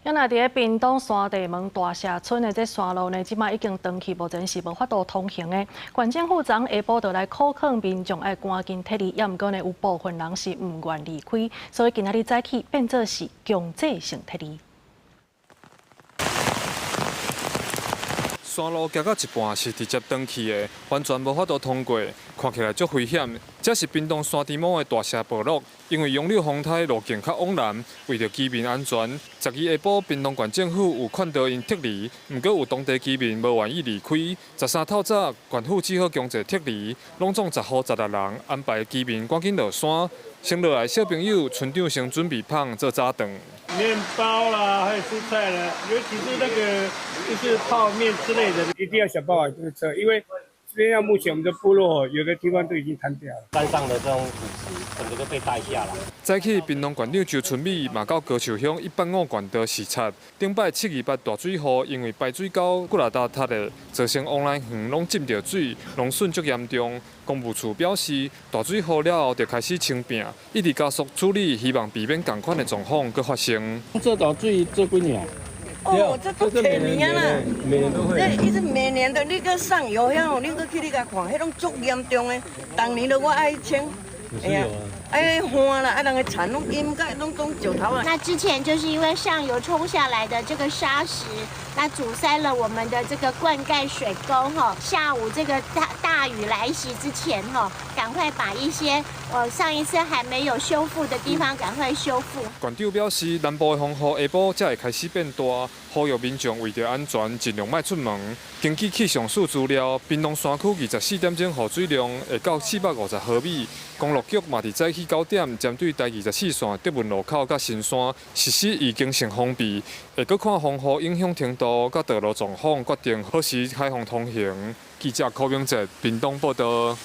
啊若佇咧屏東山地門大社村的這山路呢，這擺已經斷去，目前是無法度通行的。縣政府昨下晡就來苦勸民眾愛趕緊撤離，也毋過呢有部分人是毋願離開，所以今仔日早起變做是強制性撤離。山路行到一半是直接斷去的，完全無法度通過，看起來足危險。這是屏東山豬毛的大社部落，因為楊柳風颱路徑較往南，為著居民安全，12下晡屏東縣政府有勸導𪜶撤離，毋過有當地居民無願意離開。13透早，縣府只好強制撤離，攏總10戶16人安排居民趕緊落山。先落來小朋友，村長先準備麭做早頓。麵包啦，還有蔬菜啦，尤其是那個就是泡麵之類的，一定要想辦法就是撤，因為這邊目前我們的部落有的地方都已經癱掉了。山上的這種土石整個都被帶下來。早起，屏東縣長周春米嘛到高樹鄉105縣道視察。頂擺728大水雨，因為排水溝幾若焦塌的，造成往來園攏浸著水，農損足嚴重。工務處表示，大水雨了後就開始清拚，一直加速處理，希望避免仝款的狀況閣發生。這道水這幾年？哦，這都幾年啦，每年都會。對，一直每年的那個上游遐，你閣去你共看，彼攏足嚴重的。逐年都我愛清，哎呀，愛換啦，啊人的田攏淹甲攏總石頭啊。那之前就是因為上游沖下來的這個沙石，那阻塞了我們的這個灌溉水溝哈。下午這個大大雨來襲之前哈，趕快把一些上一次還沒有修復的地方趕快修復。縣長表示，南部的風雨下晡才會開始變大，呼籲民眾為著安全，盡量莫出門。根據氣象署資料，屏東山區24點鐘雨水量會到450毫米。公路局嘛佇早起9點，針對台24線德文路口佮新山實施預警性封閉，會閣看風雨影響程度佮道路狀況，決定何時開放通行。記者柯明哲屏東報道。